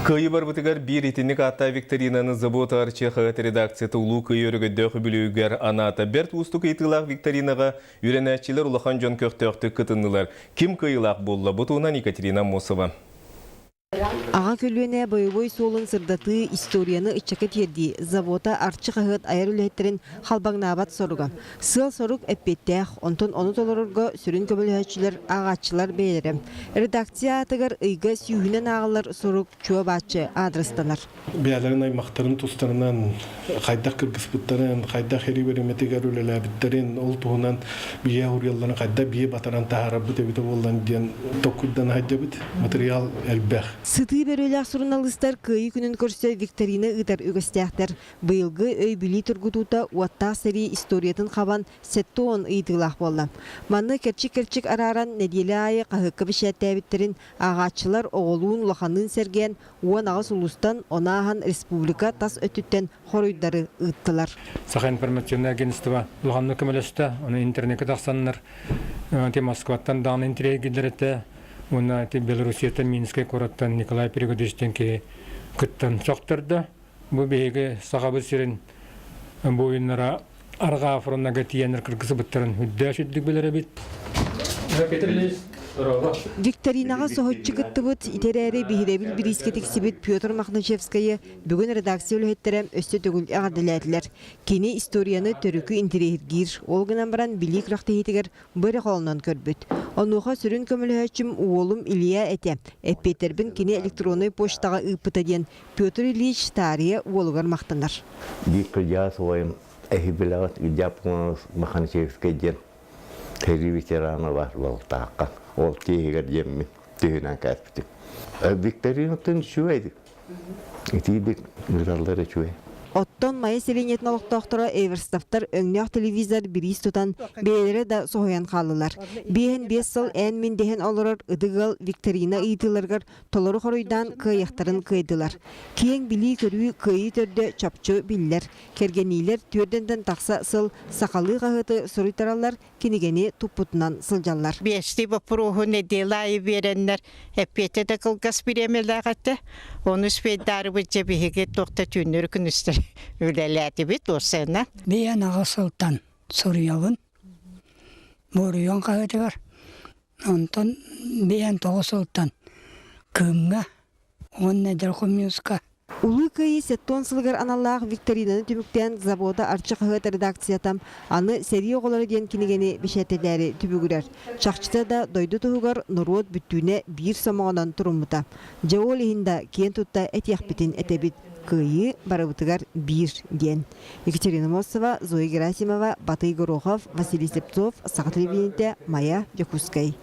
Кыайыы барбытыгар биир итинник ааттаах викторинаны Забота Арчы хаһыат редакцията Улуу Кыайыы өрөгөйдөөх үбүлүөйүгэр анаата. Бэрт уустук ыйытыылаах викторинаҕа үөрэнээччилэр улахан дьон көхтөөхтүк кытыннылар. Ким кыайыылаах буолла? Бу туһунан Екатерина Аммосова. Аҕа көлүөнэ бойобуой суолун сырдатыы, историяны ыччакка тиэрдии, Забота Арчы хаһыат айар үлэһиттэрин халбаҥнаабат соруга. Сыал-сорук эппиэттээх, онтон ону толорорго сүрүн көмөлөһөөччүлэр, ааҕааччылар бэйэлэрэ. Редакция аатыгар ыйга сүүһүнэн ааҕыллар сурук чуо-бааччы аадырыстанар. Бэйэлэрин аймахтарын тустарынан хайдах кыргыспыттарын, хайдах эрий бэримэтигэр үлэлээбиттэрин, ол туһунан бийэ уруйалларын хайдах бийэ батаран таһаарарбыт эбитэ буоллан диэн толкуйдан сылдьабыт. Материал элбэх. Сытыы бөрөлөөх суруналыыстар Кыайыы күнүн көрсө викторина ыытар үгэстээхтэр. Быйылгы өй-билии тургутуута уоттаах сэрии историятын хабан 70 ыйытыылаах буолла. Манна кэрчик-кэрчик арааран нэдиэлэ аайы хаһыакка бэчээттээбиттэрин ааҕааччылар оҕолуун-улаханныын сэргээн 18 улуустан, ону ааһан республика тас өттүттэн хоруйдары ыыттылар. Саха информационнай агентство улаханнык көмөлөстө. Ону интернеккэ тахсаннар Москваттан даҕаны интириэһиргииллэр этэ. Уонна Белоруссияттан Минскэй куораттан Николай Перегодичтан киһи кыттан сөхтөрдө. Бу биһиги Сахабыт сирин буойуннара арҕаа фроннарга тиийэннэр кыргысыбыттарын үрдээх үрдүк билэр эбит. Викторинаҕа соһуччу кыттыбыт, ити эрээри биһирэбил бириискэ тиксибит Петр Мохначевскайы бүгүн редакция үлэһиттэрэ өссө төгүл эҕэрдэлээтилэр. Кини историяны төрүкү интэриэһиргиир, ол гынан баран билии күрэхтэһиитигэр бу эрэ холонон көрбүт. Онуоха сүрүн көмөлөһөөччүм уолум Илья этэ. Эппиэттэрбин кини электроннай почтаҕа ыыппыта диэн Петр Ильич таарыйа уолугар махтанар. Биир кырдьаҕас убайым эһи билэҕит Дьаппонов Маханчевскай диэн сэрии ветерана бар Балтаахха. Ол тиэһигэр диэммин түһүнэн кээспитим. Викторинаттан үчүгэй итиибит ыыталлар үчүгэй. Оттон Майа сэлиэнньэтин олохтоохторо Эверстовтар өҥнөөх телевизор бириис тутан, бэйэлэрэ да соһуйан хааллылар. Биэһин биэс сыл эн-мин дэһэн олорор ытык ыал викторина ыйытыыларыгар толору хоруйдаан кыайыахтарын кыайдылар. Киэҥ билии-көрүү кыайыы төрдө чопчу биллэр. Кэргэниилэр түөрдэнтэн тахса сыл сахалыы хаһыаты суруйтараллар, кинигэни туппутунан сылдьаллар. Биэстии боппуруоһу нэдиэлэ аайы биэрэннэр, эппиэтэ да кылгас бириэмэлээх этэ. Ону успейдаарыбыт дьэ биһиги туох да түүннэри күнүстэри үлэлээтибит уопсайынан. Биэн аҕа сылтан суруйабын. Буоруйуон хаһыатыгар Онтон биээн тоҕус сылтан Кыымҥа уонна Эдэр хомуньууска Улуу Кыайыы 70 сылыгар аналлаах викторинаны түмүктээн Забота Арчы хаһыат редакцията аны Сэрии оҕолоро диэн кинигэни бэчээттэтээри түбүгүрэр. Чахчыта да дойду туһугар норуот бүттүүнэ биир сомоҕонон туруммута. Дьэ ол иһин да киэн тутта этиэхпитин этэбит. Кыайыы барыбытыгар биир диэн. Екатерина Мосова, Зоя Герасимова, Батый Горохов, Василий Слепцов, Саха телевидениетэ, Майа, Дьокуускай.